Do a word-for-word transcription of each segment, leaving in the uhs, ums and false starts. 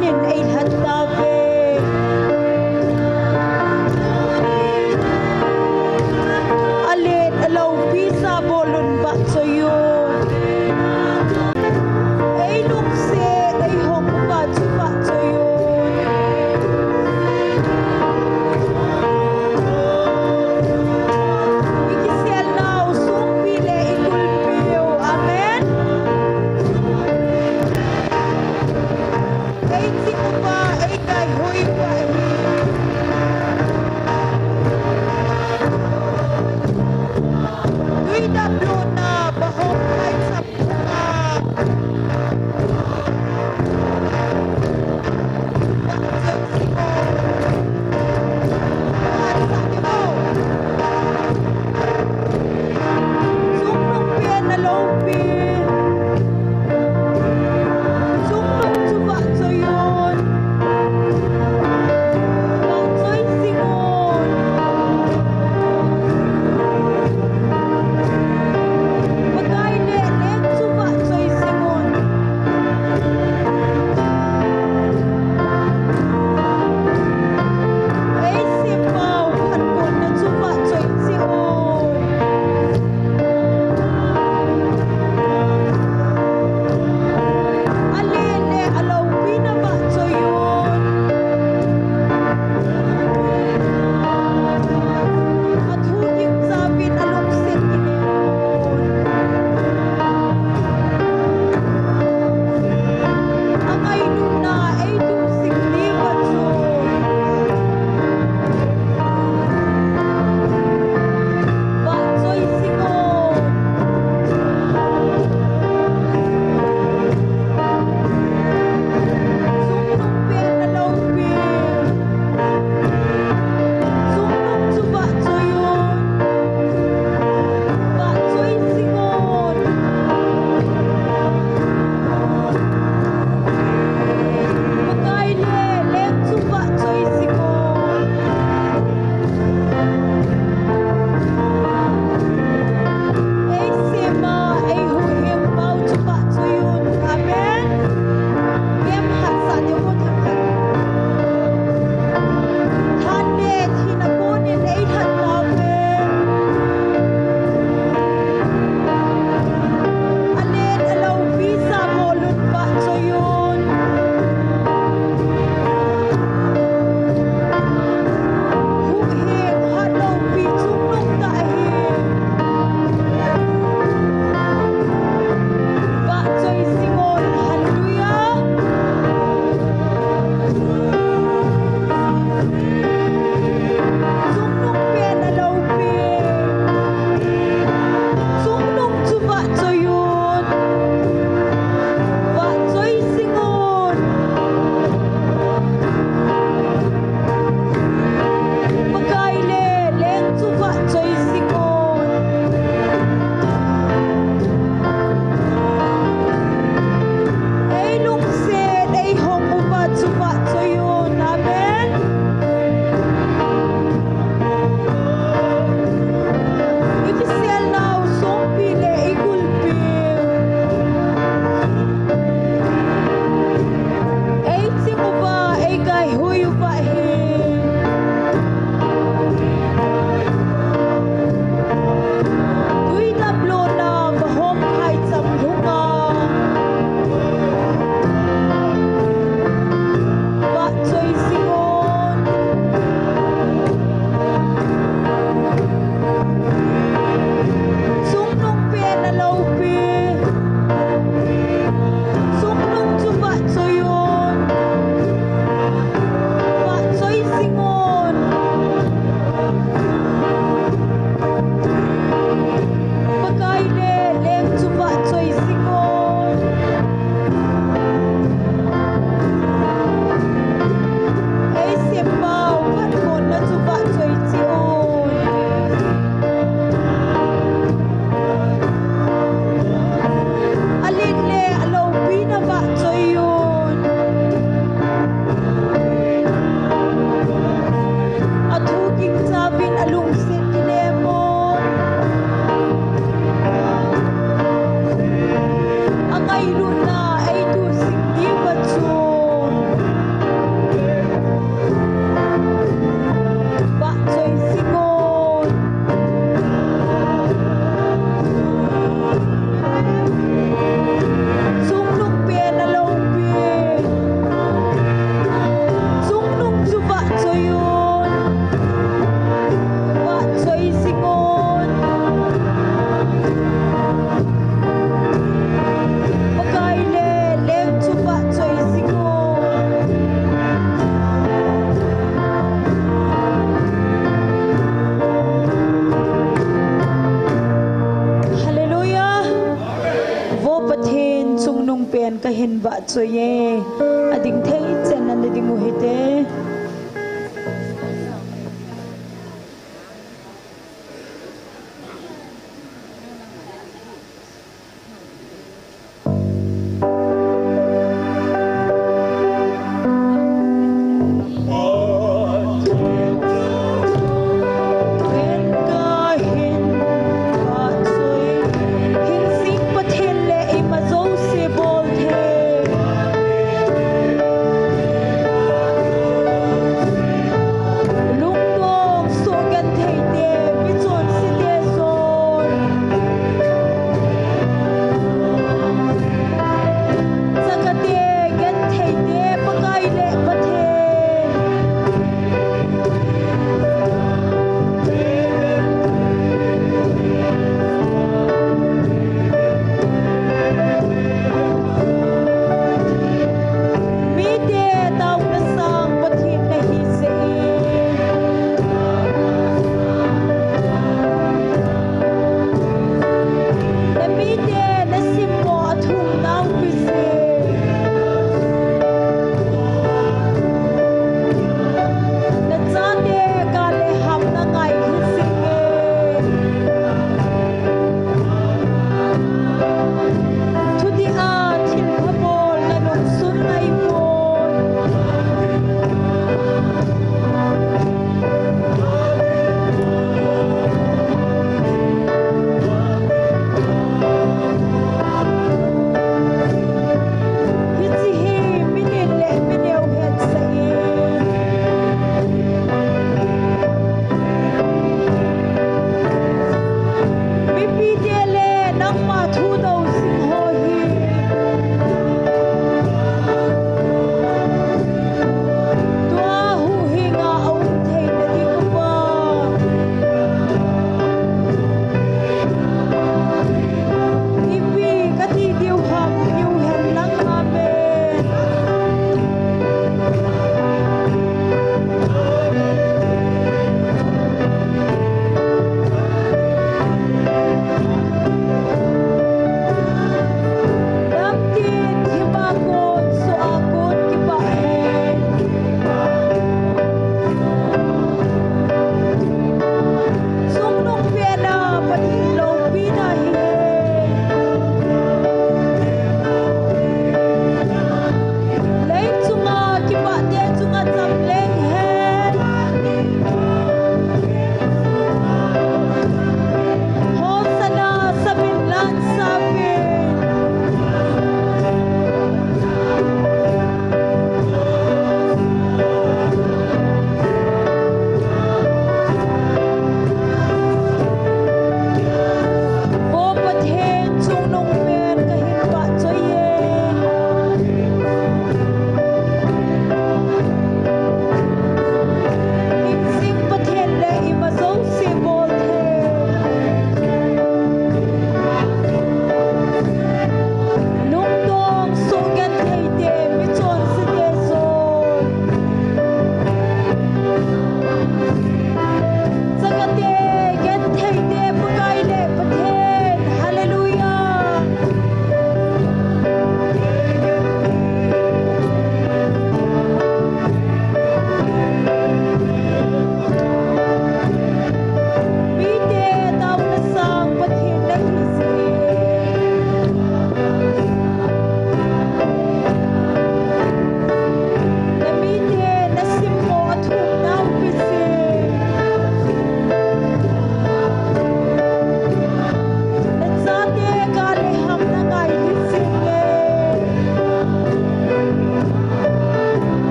Nin ei lhat tauve. Alen aloupi sa bolun vahchoi un. Ei lungset ei hong uva chu vahchoi un. I kiselnau songpi le i kulpiu. Amen. Ei ching uva, ei kaihoi uva hi. Tui dap lona, vahom hai chap lona. Chungnung pen aloupi. Chungnung chu vahchoi un. Vahchoi jing un. Pakai le leng chu vahchoi jing un. Ei sempau phatmona chu vahchoi jing un. Alen le aloupi na vahchoi un. Athu gingcha uvin alungset kinem un. Angailutna ei tuh sing diu va chu. Vahchoi jing un. Chungnung pen aloupi. Chungnung chu vahchoi un. Vahchoi jing un. Pakai le leng chu vahchoi jing un. Ei sema, ei huhhingpau chu vahchoi un. Amen. Kem hatsah diu thakhat. Than le thina konin ei lhat tauve. Alen aloupi sa bolun vahchoi un. Huhhing hat loupi chungnung tah ahi. Vahchoi jing un. Hallelujah. Chungnung pen aloupi. Chungnung chu vahchoi un. Vahchoi jing un. Pakai le leng chu vahchoi jing un. Ei lungset ei hong uva chu vahchoi un. Amen. I kiselnau songpi le i kulpi. Ei ching uva, ei kaihoi uva hi. Tui dap lona, vahom hai cham lhunga. Vahchoi jing un. Chungnung pen aloupi. Chungnung chu vahchoi un. Vahchoi jing un. Pakai le leng chu vahchoi jing un. Ei sempau phatmona chu vahchoi cheh un. Alen le aloupi na vahchoi un. Athu gingcha uvin alungset kinem un. Angailutna ei tuh sing diu va chu. Chungnung pen kahin vahchoi e. Ading thei chan nan nading u hite.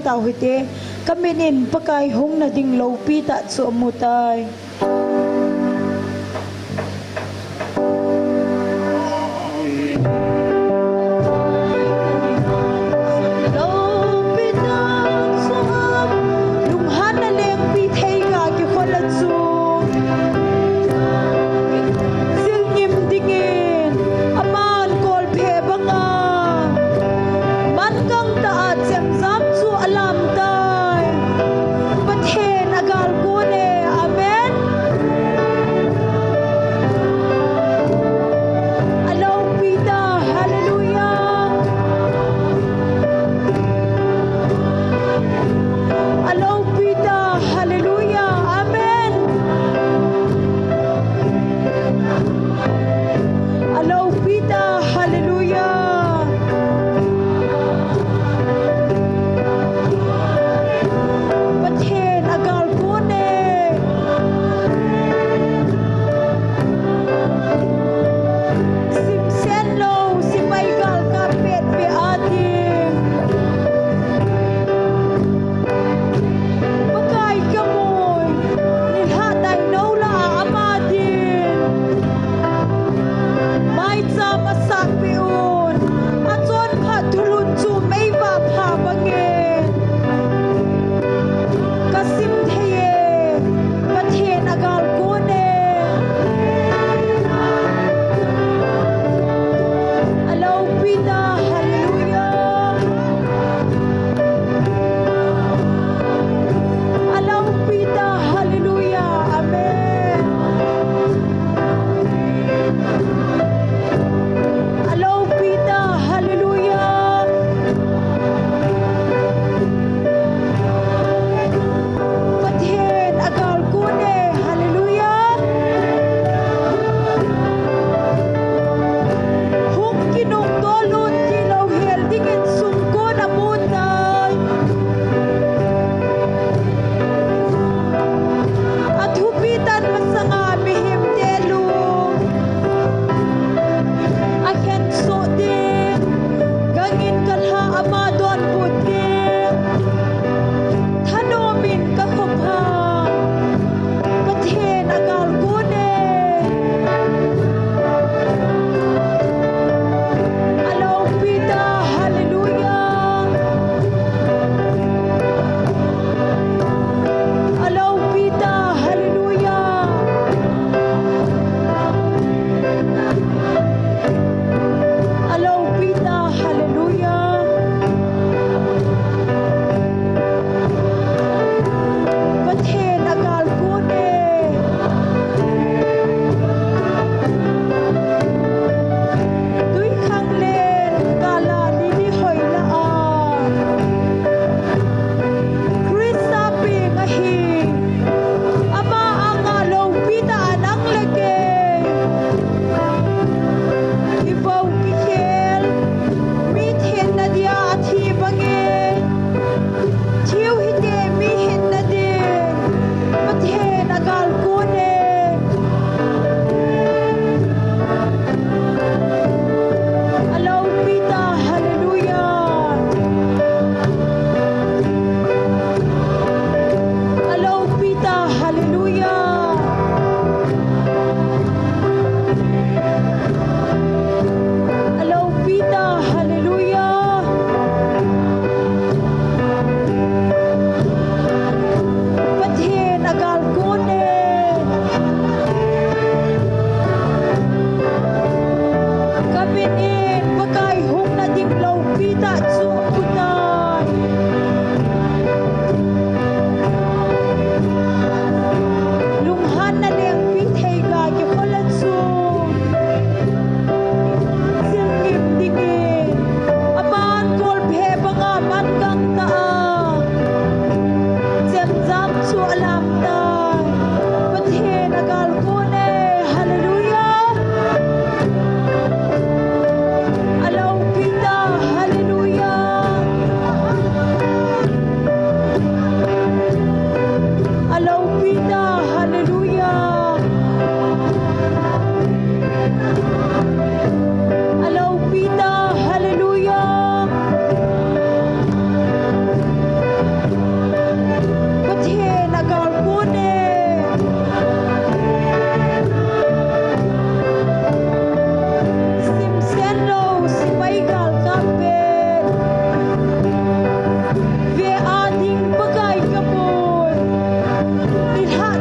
tau hite, ka min in Pakai hung na ding lopi tah chu amu tai. Lopi tah chu amu, lunghanna lengpi thei ga kikhol a chu. Zil ngim dingin, aman kolphe banga, man gangtah a chemjam chu alam tai. Pathen agal kon e, amen.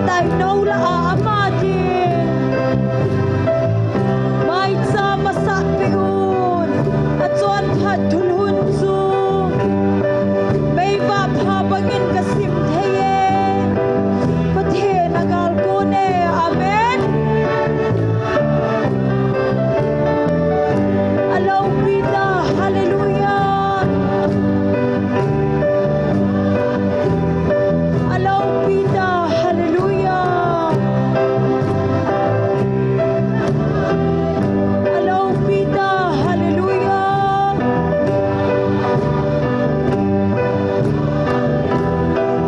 Taino la a ama ding maicham asah peh un, achonphat thulhun chu meivah pha bangin kasim thei e. Pathen agalkon e. Amen. Alopi ta, hallelujah. Alopi ta, hallelujah. Alopi ta, hallelujah.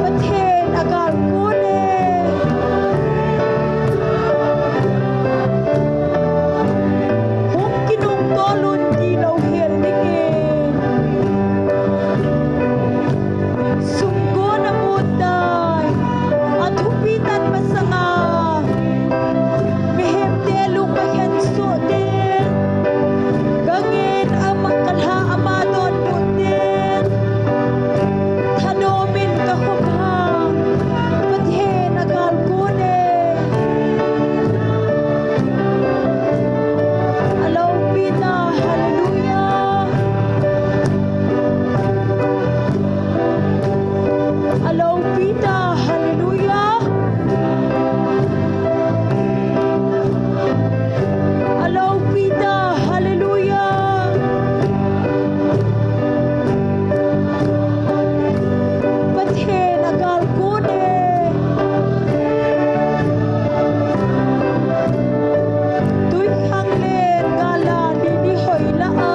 Pathen agalkon e. Hung kinungtol un tilou hel dingin. Sumgon amun tai, athupi tan masanga mihemte lung akhen soh ding, gangin ama kalha ama donbut ding, thanom in kakhop ha. Pathen agalkon e. Alopi ta, hallelujah. Alopi ta, hallelujah. Alopi ta, hallelujah. Pathen agalkon e. Tuikhang len gala ni ni hoi la a,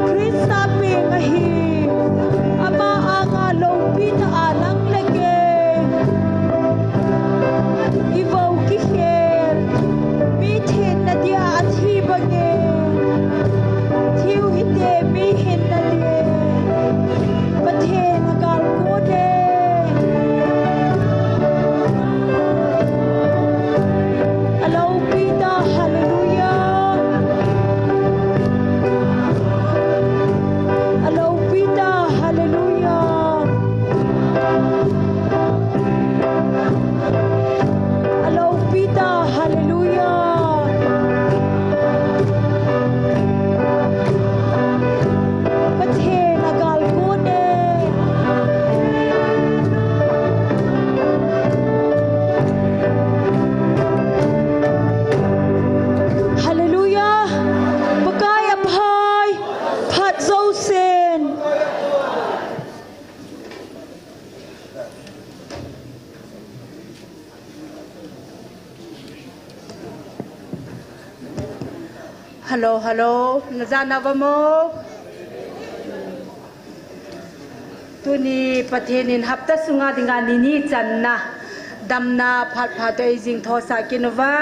Christa peng ahi, ama anga lopi ta a nang le kei i vou kikhel, mi thenna dia athi bangin, thiu hite mi hinna dia Pathen agalkon e. Alopi ta, hallelujah. Alopi ta, hallelujah. Alopi ta, hallelujah. Pathen agalkon e. Hallelujah. Pakai aphai, phat jousen. Hello, hello. Najana vamo. Tuni Pathen in hapta sunga dinga nini channa damna phat phat toh eijing thosah kit uva.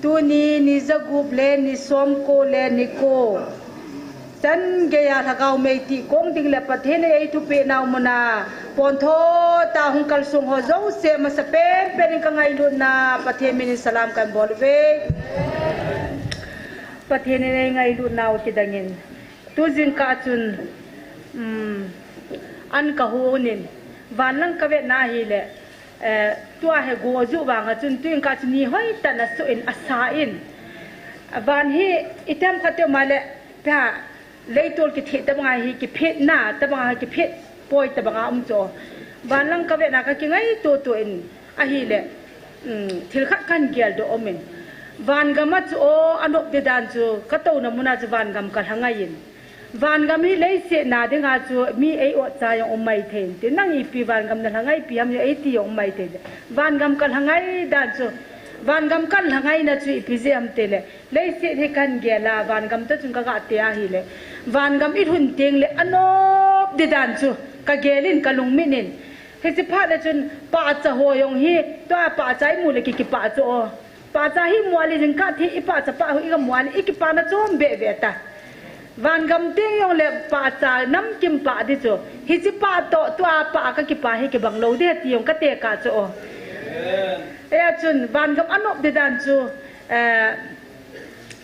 Tuni ni jagup le ni somko le ni ko. Chan geiya lhagao mei tih kong ding le Pathen in eithupeh nau muna pontho tah hung kalsong ho jouse masapen pen in kangailutna Pathen min in salam kahin bol uve. Pathen in eingailut nau kidang in tu jingkah chun, um, an kahon in vanlang kavetna ahile, eh, tua hi go ajuh vang a chun tu jingkah chun ni hoitah in asoh in asa in. Van hi item khat teu ma le Tua, leitol kitheh tabanga hi kiphetna, tabanga hi kiphet poi tabanga um chu. Vanlang kavetna kakingaito to in ahile, um, thil khat kahin geldoh um in. Vangam a chu o, anop ding dan chu, katouna muna chu vangam kalha ngai in. Vangam hi leiset na dinga chu mi ei otcha jong um maithei in. Tin nang ipi vangam nalha ngai pi ham jong eiti jong um maithei in. Vangam kalha ngai dan chu, vangam kalha ngaina chu ipi jeh ham tile, leiset hi kahin gel a, vangam toh chun kaga te ahile, vangam ilhun teng le anop ding dan chu kagel in, kalungmin in. Hiche phat le chun pahcha ho jong hi, tua pahcha imu le ki, kipah chu o. Pahcha hi mu a le jingkah thei ipahcha pah ho iga mu a le ikipana chom behbeh ta. Vangam teng jong le pahcha namkim pah ding chu. Hiche pah toh tua pah kakipah hi kibang lou ding ti jong katekah chu o. Hia chun vangam anop ding dan chu, eh,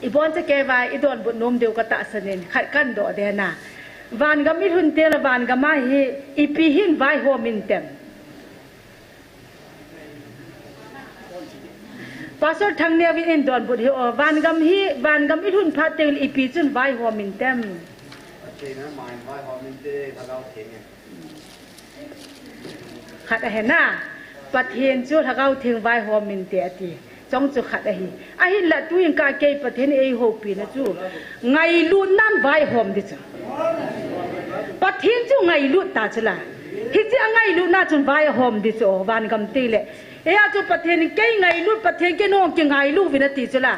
iboncha kei vai, idonbut nom diu katahsan in, khat kahin doh ding na. Vangam ilhun teng le vangam a hi ipi hin vaihom intem. Pastor Thangneo in eidonbut hi o, vangam hi, vangam ilhun phat teng le ipi chun vaihom intem. Khat ahi na, Pathen chu Lhagao Theng vaihom inte ati. Chong chu khat ahi. Ahinla tuin ka kei Pathen eihoupina chu ngailutnan vaihom ding chu. Pathen chu ngailut ta chu la. Hiche angailutna chun vaihom ding chu, vangam teng le. Hia chu Pathen in kei ngailut, Pathen kei nong kingailu vin ati chu la.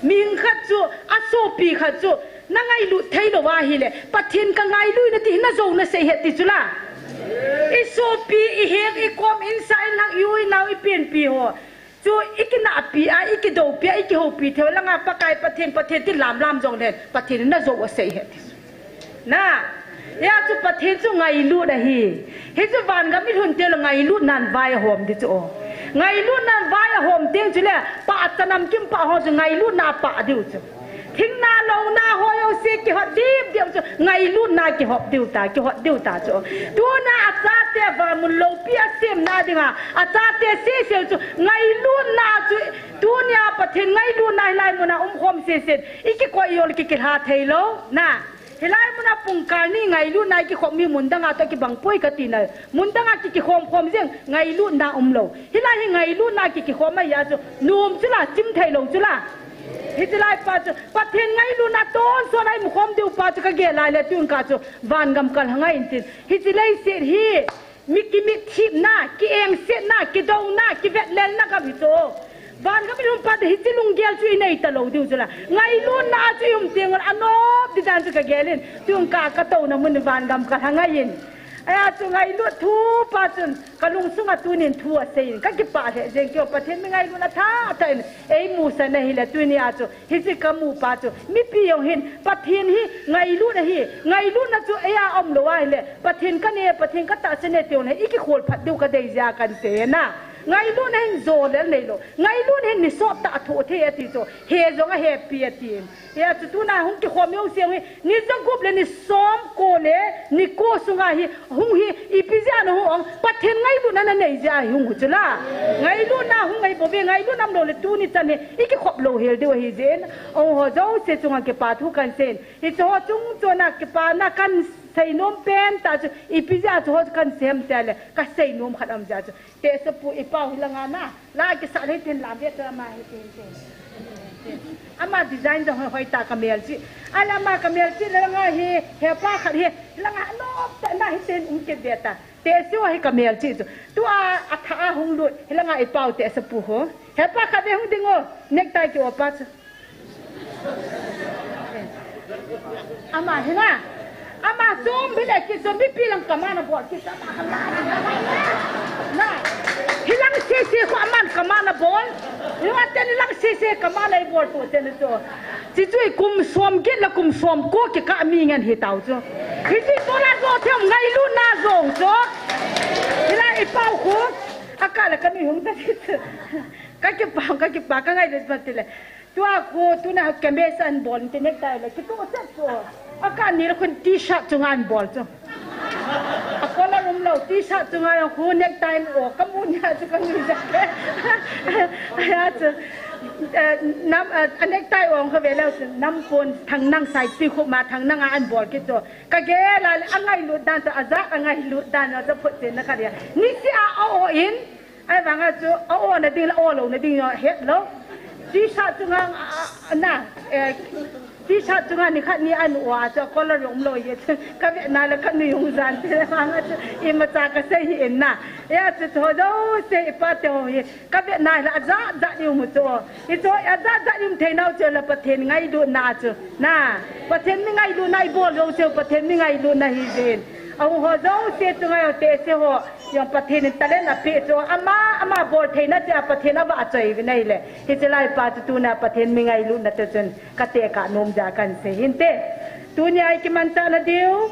Mihing khat chu, asopi khat chu, na ngailut thei lou ahile, Pathen ka ngailu in ati, na jou na sei hen ti chu la. I sopi, i heng, i kom, in sa, in lang, i u, i nao, i penpi ho. Chu i kinahpi a, i kidoupi a, i kihoupi thei langa Pakai Pathen, Pathen ti lamlam jong le, Pathen in na jou asei hen ti chu. Na, hia chu Pathen chu ngailut ahi. Hichu vangam ilhun teng le ngailutnan vai ahom ding chu. Ngailutnan vai ahom teng chule, pah a chanam kim pah ho chu ngailutna pah diu chu. Thingna louna ho jouse kihot dip diu chu, ngailutna kihop diu ta, kihot diu ta chu. Tuna achate vangam lopi asemna dinga, achate seseu chu, ngailutna chu, tunia Pathen ngailutna hilai muna umkhom sese, i kikoi jong le kikilha thei lou, na. Hilai muna pungkal ni ngailutna i kikhom mi mun danga toh kibang poi kati na. Mun danga ki, kikhom khom jeng ngailutna umlou. Hilai hi ngailutna ki, kikhom ahi a chu nom chu la, chim thei lou chu la. Hiche lai pa chu Pathen ngailutna tonsot a imu khom diu pa chu ka gel lai le tun ka chu vangam kalha ngai intin. Hiche leiset hi mi kimitthipna, kiengsetna, kidouna, kivetlelna gam hi chu. Vangam ilhun phat teng hiche lunggel chu inei talou diu chu la. Ngailutna chu i um teng le anop ding dan chu ka gel in. Tun ka, ka touna mun vangam kalha ngai in. Hia chu ngailut thu pa chun ka lungsunga tunin thu asei in. Ka kipah lheh jeng keo Pathen mi ngailutna tha tha in. Eimusah na hile tunia chu. Hiche ka mu pa chu, mipi jong hin, Pathen hi ngailut ahi, ngailutna chu eia umlou ahile, Pathen ka nei, Pathen ka tahsan e ti jong le, i kikhol phat diu ka dei jeh a kan sei na. Ngailutna hin jolel neilou, ngailutna hin ni sot tah a thoh thei ati chu, he jong ahepi ati. Hia chu tuna hung kikhom jouse hi, ni jagup le ni som ko le, ni ko sunga hi, Hung hi, ipi jeh a na hung ong, Pathen ngailutna na nei jeh a hi hung u chu la. Ngailutna hung ahi bou ve, ngailutna umlou le tuni chan hi, i kikhop lou hel diu ahi jeh in. Ong ho jouse chunga kipa thu kan sei in. Hiche ho chung chona kipana kan seinom pen tah chu, ipi jeh a chu ho chu kan sei em tia le, ka seinom khat um jeh a chu. Tehse pu i pau hi langa na, la kisah le tin lam ve chu ama hi tin tin. Ama design jong hoi hoi ta ka melchih. Ahile ama ka melchih le langa hi, hepa khat hi, langa anop tah na hi tin um kit ve ta. Tehse hi ka melchih chu. Tua, atha a hung lut, hi langa i pau tehse pu ho. Hepa khat ve hung ding o, necktie ki o pa chu. Ama hi na. Ama chom bile ki chom mipi lang kama na bol ki chom ama kama. Na. Hi lang sese ko aman kama na bol. Hi wa ten lang sese kama na i bol tu ten chu. Chi chu i kum som get la kum som ko ki ka mi ngen hi tau chu. Hi chi to la zo them ngailutna zo chu. Hi la i pau khu. Aka la ka mi hung ta chi chu. Ka kipa, ka kipa, ka ngai le ma ti le. Tua khu, tuna kembe sa an bol, ti necktie le, kitu sa chu. Aka ni le khun T-shirt chunga an bol chu. A collar umlou, T-shirt chunga khu necktie o, ka mu nia chu ka nui ja. Aya chu, eh, nam, eh, a necktie ong kha ve lou chu, nam pon thang nang sai ti khu ma thang nang a an bol ki chu. Ka gel a le, angailut dan chu, ajat angailut dan chu phot chen na ka dia. Ni si a o o in, Ahivanga chu, a-o na ding le a-o lou na ding jong het lou. T-shirt chunga, a, a, na, eh, T-shirt chunga nikhat ni a-o a chu, a-collar jong umlou hi chu, ka ve na le ka nui jong jan te vanga chu, imacha ka sei hi in na. Hia chu, chu jouse i pa te ho hi, ka ve na le ajat jat i um u chu. Hichu, ajat jat i um thei nau chu le Pathen ngailutna chu. Na, Pathen mi ngailutna i bol jouse u, Pathen mi ngailutna hi jin. Ahung ho jouse chunga jong tehse ho. Jong Pathen in talent apeh chu ama, ama bol theina tia Pathen avahchoi uvin ahile. Hiche lai pa chu tuna Pathen mi ngailutna te chun ka tekah nom jeh a kan sei hinte. Tunia i kimanchah na diu.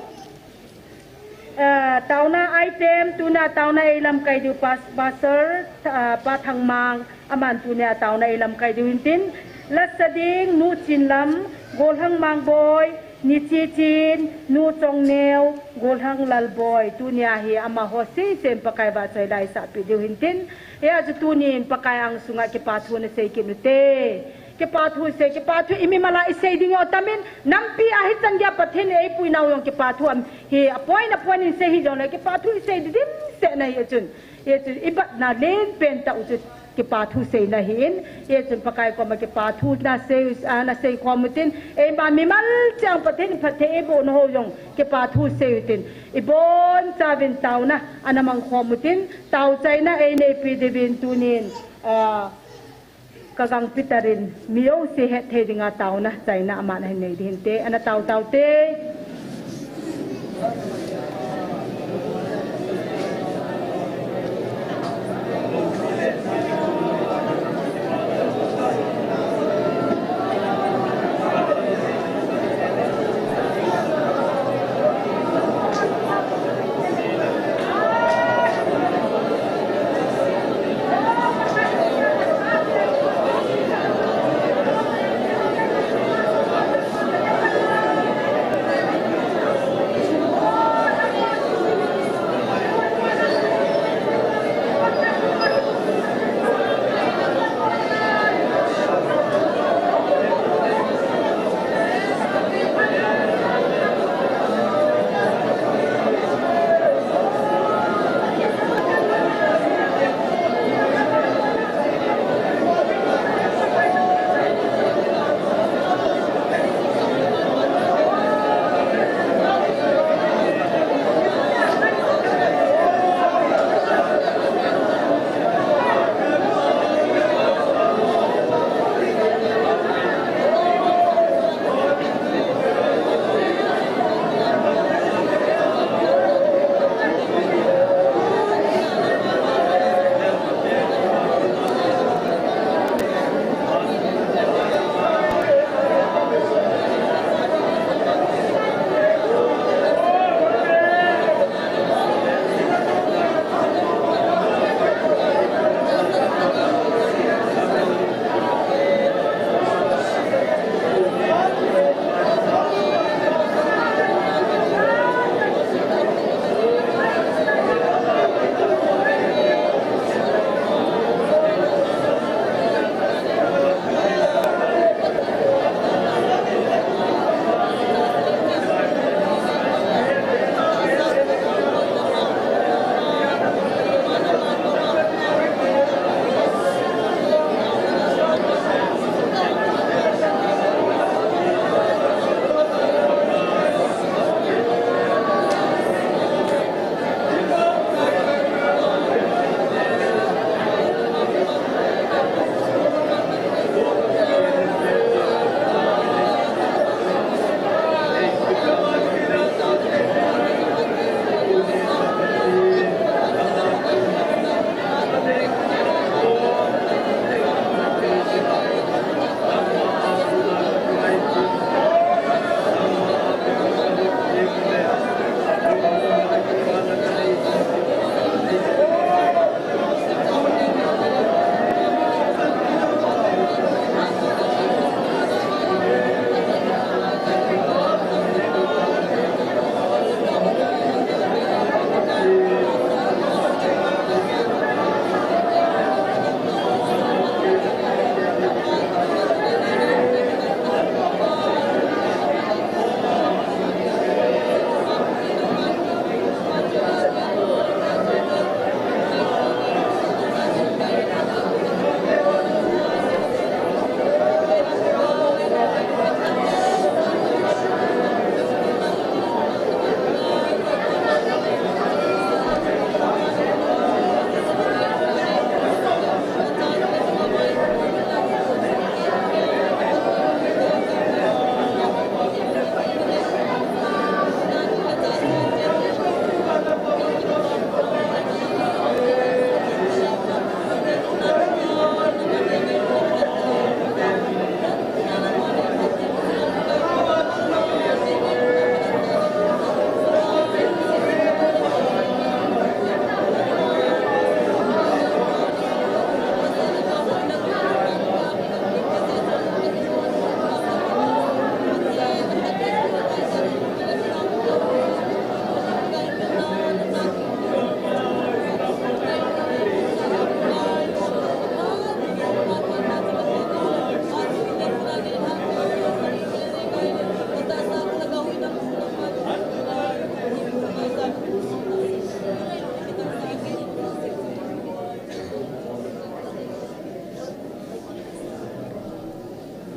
Ah, taona item, tuna taona eilamkai diu pas-, Pastor, ah, Pa Thangmang, aman tunia taona eilamkai diu hintin. Latsa ding, Nu Chinlam, Golhang Mangboi, Nichichin, Nu Chongneo, Golhang Lalboi, tunia hi amaho sesen Pakai vahchoi la isahpeh diu hintin, hijeh chun tunin Pakai angsunga kipathu nasei kit ute. Kipathu sei, kipathu i mimal a isei ding u atamin, nampi a hichan geiya Pathen in eipuinau jong kipathu am hi apoint apoint in sei hijongle, kipathu isei dimset na hi chun. Hijeh chun ibatna lenpen tah u chu kipathu seina ahin, hijeh chun Pakai koma kipathu nasei, ah, nasei khom utin, eima mimal chang Pathen in phatthei eiboh nau ho jong kipathu sei utin, ibonchauvin taona ana mang khom utin, tao chaina eineipi diuvin tunin, ah, ka gangpi tarin mi jouse hetthei dinga taona chaina aman ahin nei ding hinte, ana tao taute.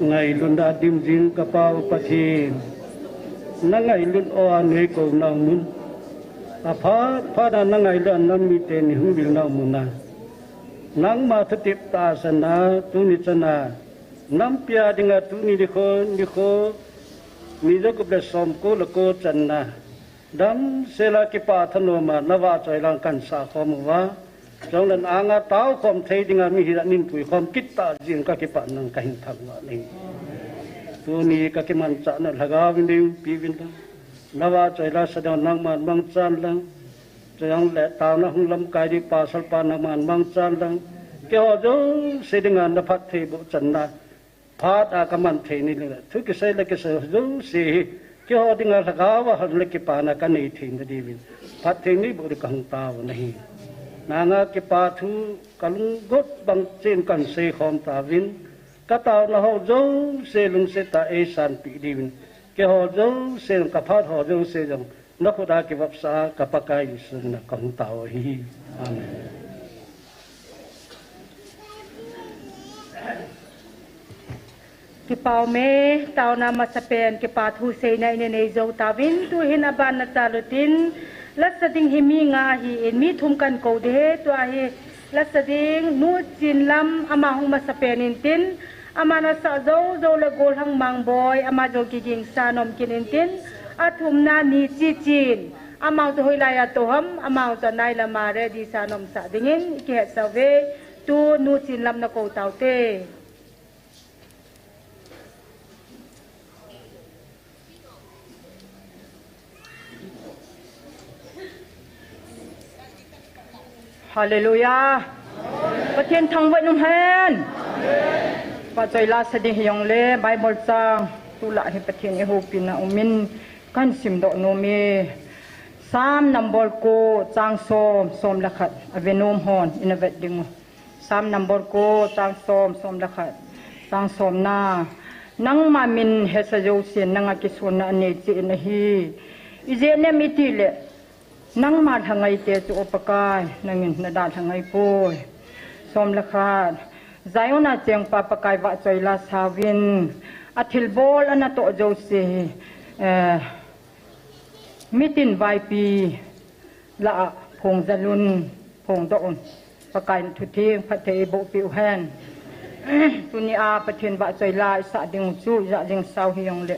Ngailutna dim jing ka Pa u Pathen, na ngailut uva nei kou nau mun, aphat phat a na ngailut a nam mite nei hung vil nau mun a, nangma thutep tahsan a tuni chan a nampi a dinga tuni nikho, nikho ni jagup le somko le ko chan a damsel a kipa thanom a na vahchoi lang kahin sah khom uva, chule na anga tao khom thei dinga mihem in pui khom kit tah jeh in ka kipah nang kahin thangvah uve. Tuni ka kimanchah na Lhagao in nei umpi uvin lang, na vahchoi la sa ding nangman mangchan lang, chule taona hung lamkai ding pasal pa nangman mangchan lang, keiho jouse dinga na phattheiboh chan na phat a ka man thei ni le, thu kisei le kisei jouse hi keiho dinga Lhagao a halna le kipana ka nei theina diuvin phatthei neiboh ding ka hung tao u ahi. Nanga kipa thu ka lunggot bang cheh in kahin sei khom tauvin, ka taona ho jouse lungset tah a eisanpeh diuvin, keiho jouse, ka phat ho jouse jong na khut a kivopsah a ka Pakai Jesu min a ka hung tao u ahi. Amen. Kipa ume, taona masapen kipa thu seina in nei jou tauvin, tuhin aban na chal utin, la sa ding hi mi nga ahin, mi thum kahin kou ding ahi, tua hi la sa ding Nu Chinlam, ama hung masapen in tin, aman asah jou jou le Gollhang Mangboi, ama jong kigingsa nom kit in tin, athumna Ni Chichin, ama chu hoilai a tou ham, ama chu anai lam a ready sa nomsah dingin i kihetsah uve. Tu Nu Chinlam na kou taute. Hallelujah. Pathen thangvah in umhen. Vahchoi la sa ding hijongle Bible chang tulai hi Pathen i houpina umin kahin simdoh nom e. Psalm number ko, chang som, som le khat, ave nom hon ina vet ding u. Psalm number ko, chang som, som le khat, chang somna. Nangma min hesa jousen nanga kisonna anei cheh in ahi. Ijeh inem itile nangma lhangai te chu, O Pakai, nangin na dalha ngai poi. Som le khat. Zion a chengpa Pakai vahchoi la sauvin, athilbol ana toh jouse hi, eh, mitin vaipi lah a phongjal un, phongdoh un. Pakai in thutheng phatthei eiboh peh uhen. Tuni a Pathen vahchoi la isah ding u chu, ijat jing sao hijongle,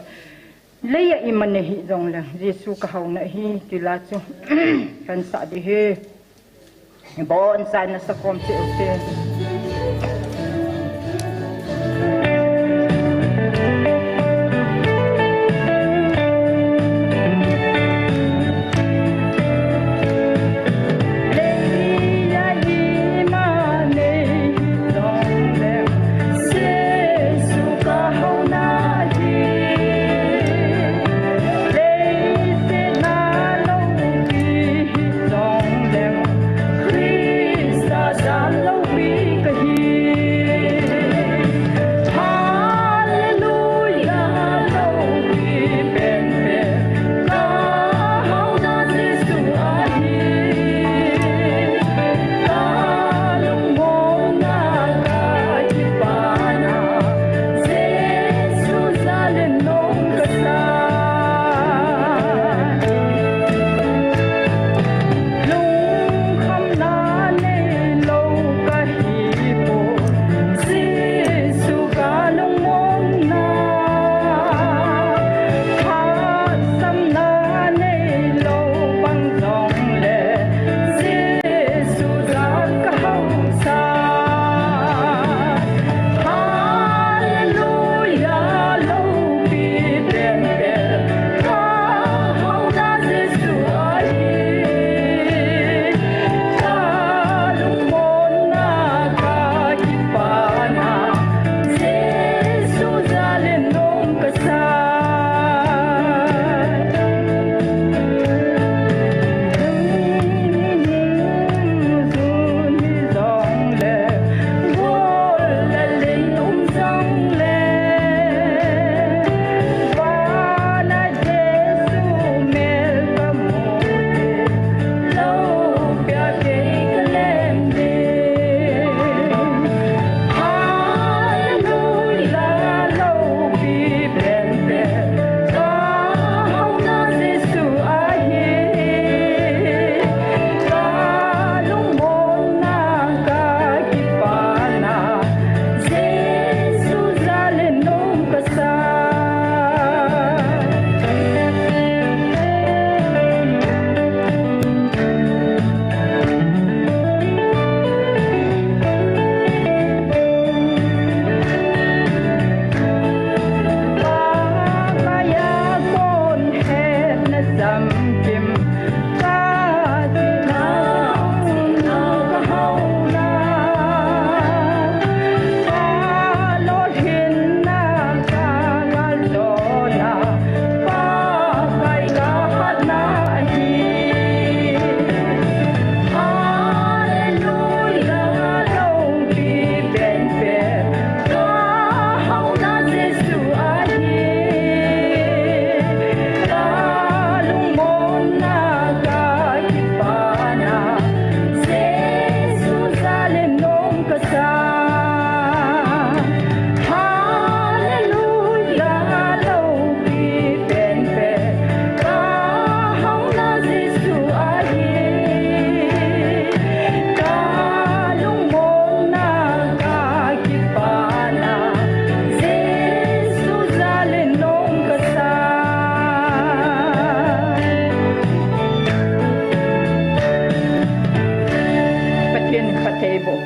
lei a iman nei hijongle, Jesu ka houna ahi, ti la chu kahin sah ding ahi. Ibonchauvin na sa khom cheh ute.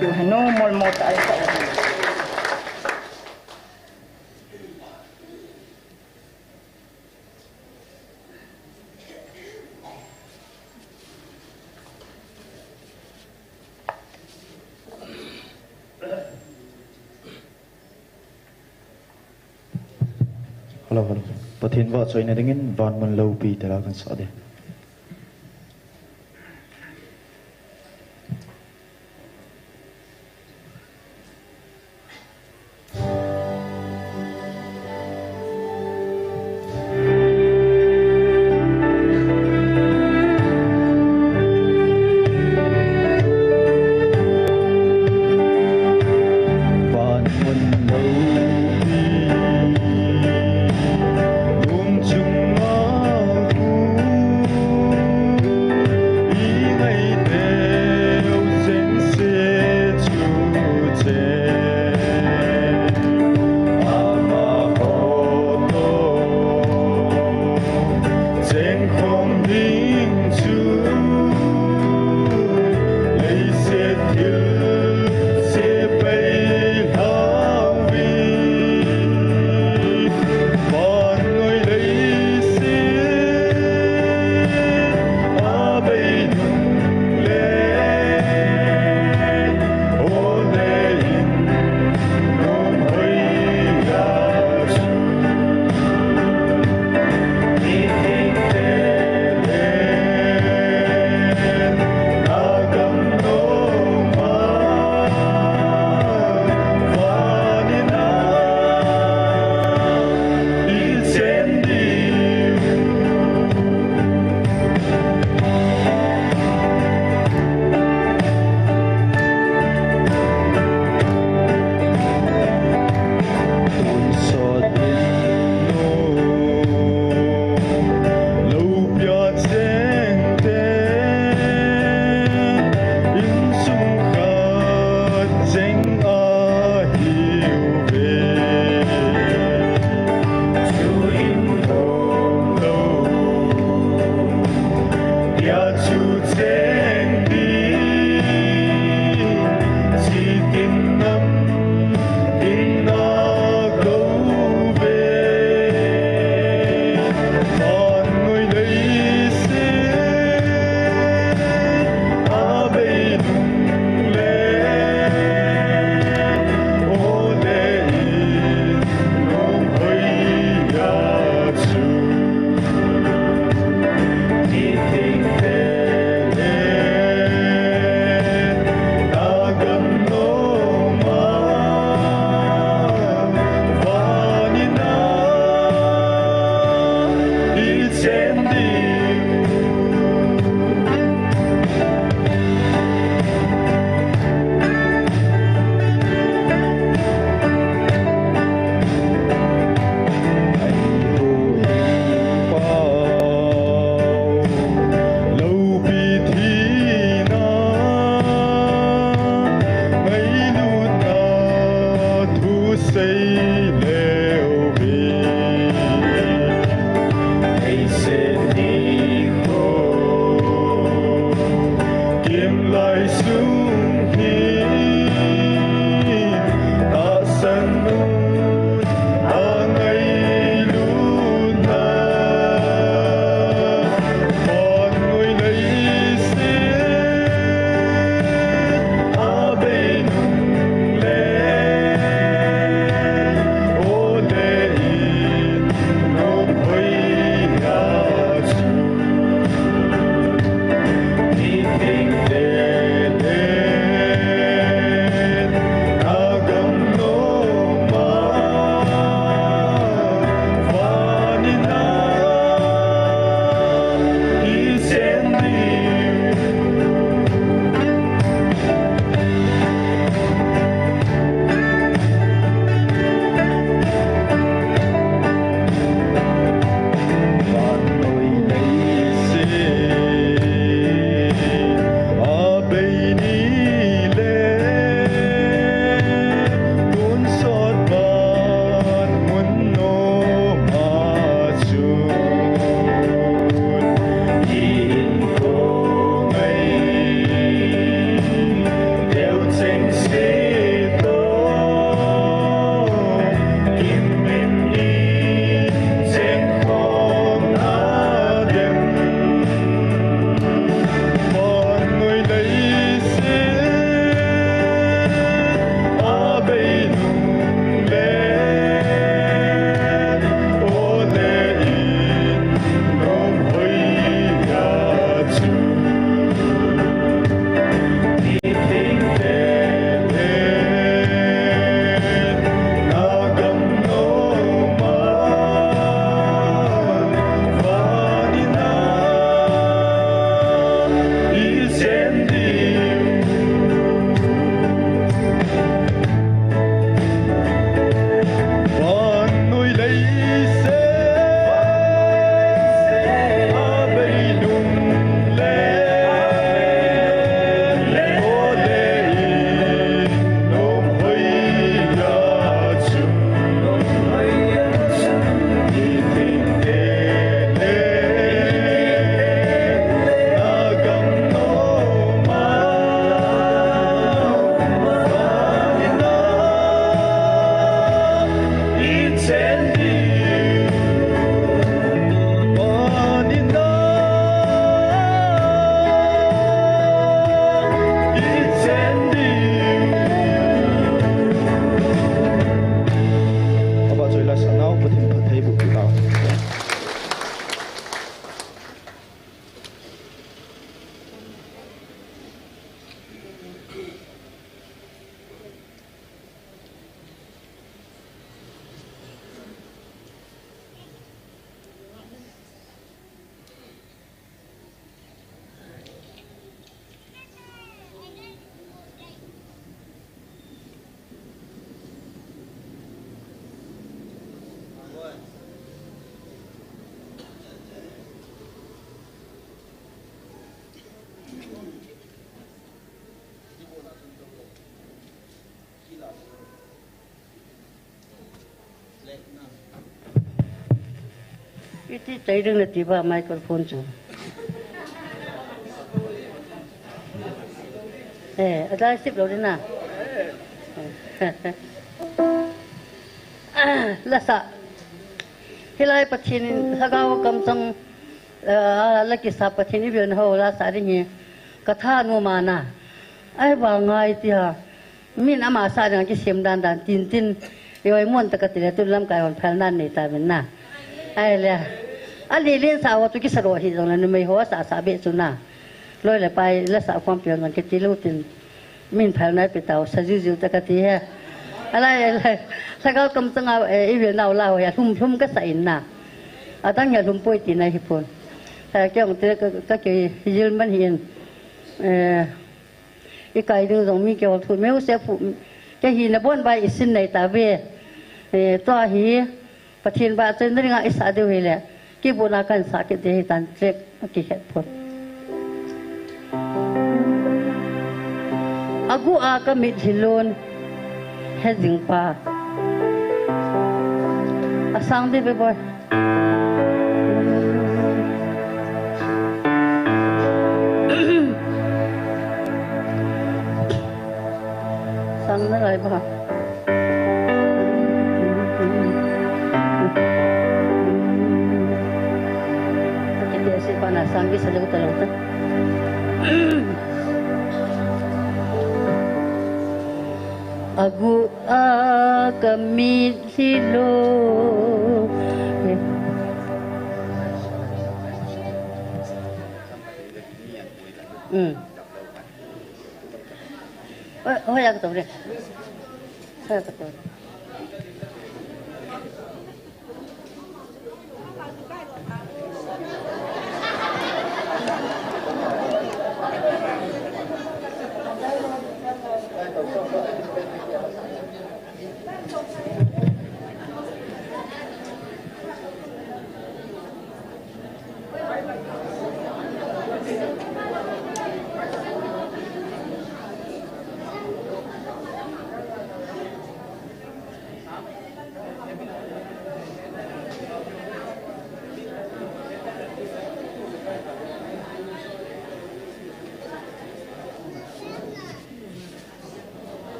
Hanu molmo ta ai ka. Hello, hello. Pathen vahchoina dingin van mun loupi tela kan sa ding. Iti chai ding nati ba microphone chu. Eh, adai sip lo ding na. Lasa. Hilai Pathen in lhagao kamchang, ah, la kisa Pathen i vilna ho lasa ding hi. Ka thanom a na. Ahivang ngai ti ha. Min ama sa ding a kisem dan dan tin tin. I oi mon ta ka ti le tun lamkai hon phal nan nei ta min na. Ahile. A le len sa ho chu kisa ro hi jong le numei ho sa sa be chu na. Loi le pai la sa khom pion jong kiti lu tin. Min phal nai pe tau sa jiu jiu ta ka ti he. Alai, alai. Lhagao kamchang a, eh, i vil nau la ho ya hlum hlum ka sa in na. Adang ya hlum poi ti na hi pon. Ka ke ong te ka, ka ke jil man hi in. Eh, I kai ding jong mi kihol thu meu se phu, kei hi na bon bai i sin nei ta ve. Eh, tua hi, Pathen vahchoina dinga i sa diu hile, kibuna kan sa kit ding hi tan trek, a kihet phot. A guh a ka mitlhi lon, he jing pa. A sang ding ve boi. Sang na lai ba. Kiti si pa na sang ki sa lo ta lo ta. A guh a ka mitlhi lon. Mm. Oi, hoiya ka tou re. Hoiya ka tou re.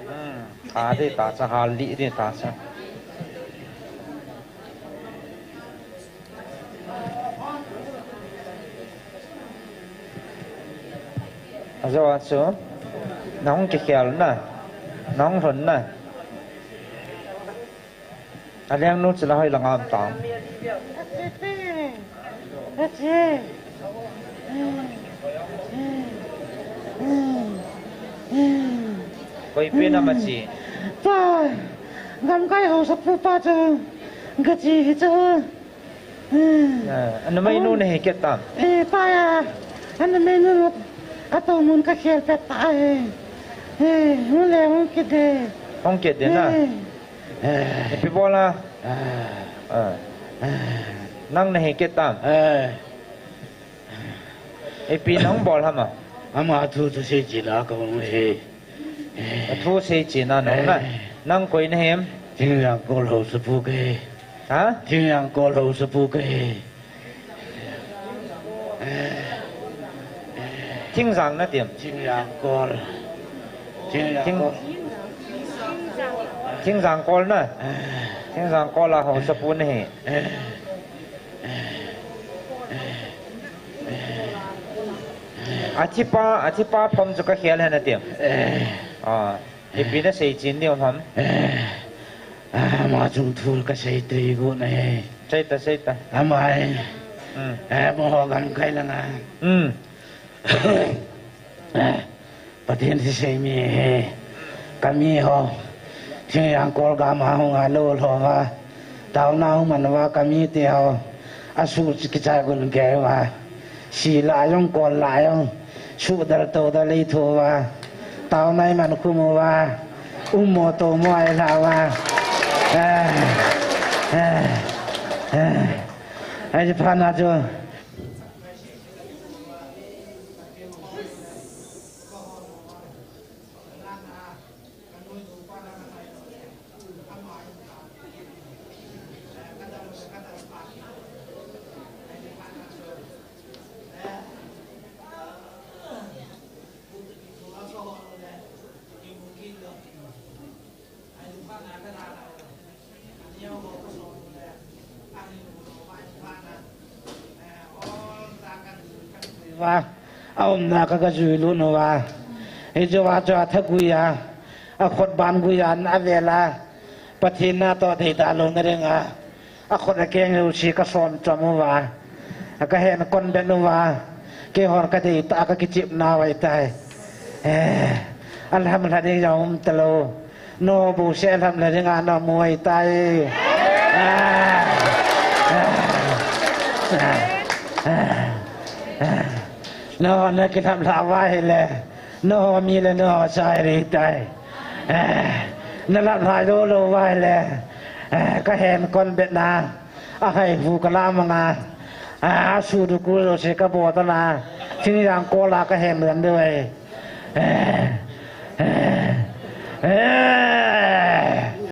Hmm, tha ding tacha, hal lih ding tacha. Ajou a chu, nahung kikhel na, nahung lhon na. Alengnu chu la hoi langa um tam. Koi pen a ma chi? Pa, gamkai haosapu pa chu, ka chi hi chu. Ah, a numeinu nahi kit tam? Eh, pa ya, a numeinu, a toumun ka khel pet ta e. Eh, hung le hung kit de. Hung kit de na? Eh. Eh. Ipi bol a? Ah. Ah. Nang nahi kit tam? Eh. Ipi nahung bol ham a? Ama thu chu seichen a ka hung hi. Athu seichen a nahung na. Eh. Nang koi nahim? Thinglhang Kol haosapu kahi. Ha? Thinglhang Kol haosapu kahi. Thingjang natim? Thinglhang Kol. Thinglhang Kol. Thingjang Kol na? Thingjang Kol a haosapu nahi. Athipa, athipa phom chu ka khel hen atim? Ah, ipi na seichen diu ham? Ah, ama chung thu ka sei tei got na hi. Sei ta, sei ta. Ama hi, Eh, bung ho gam kai langa. Pathen thusei mi hi. Kami ho. Thingjang kol gam a hung a lou lou va. Taona hung man va kami te ho. Asu kichai gun kei va. Si la jong kol la jong. Su dal to dal lei tho va. Taona i man khu mu va. Um mo to mo ai la va. Eh. Eh. Eh. Ai pha na chu. Va, a umna ka, ka jui lut nu va. Hichu va chu a thagui a, a khut ban gui a, na vel a. Pathen na toh thei ta lou na ding a. A khut a keng lou si ka som chom u va. A ka hen kon ben u va. Keihon ka dei ta ka kichip na vai tai. Eh, a lam la ding jong um ta lou. No bu se lam la ding a no mu vai tai. Ah. Ah. Ah. Ah. No na ki lam la vai le. No mi le no sai ri tai. Eh. Na lam la lou lou vai le. Eh, ka hen kon bet na. A hai hu ka la manga. A su du ku lo se ka bo ta na. Thingjang kol a ka hen ran de vai. Eh. Eh. Eh.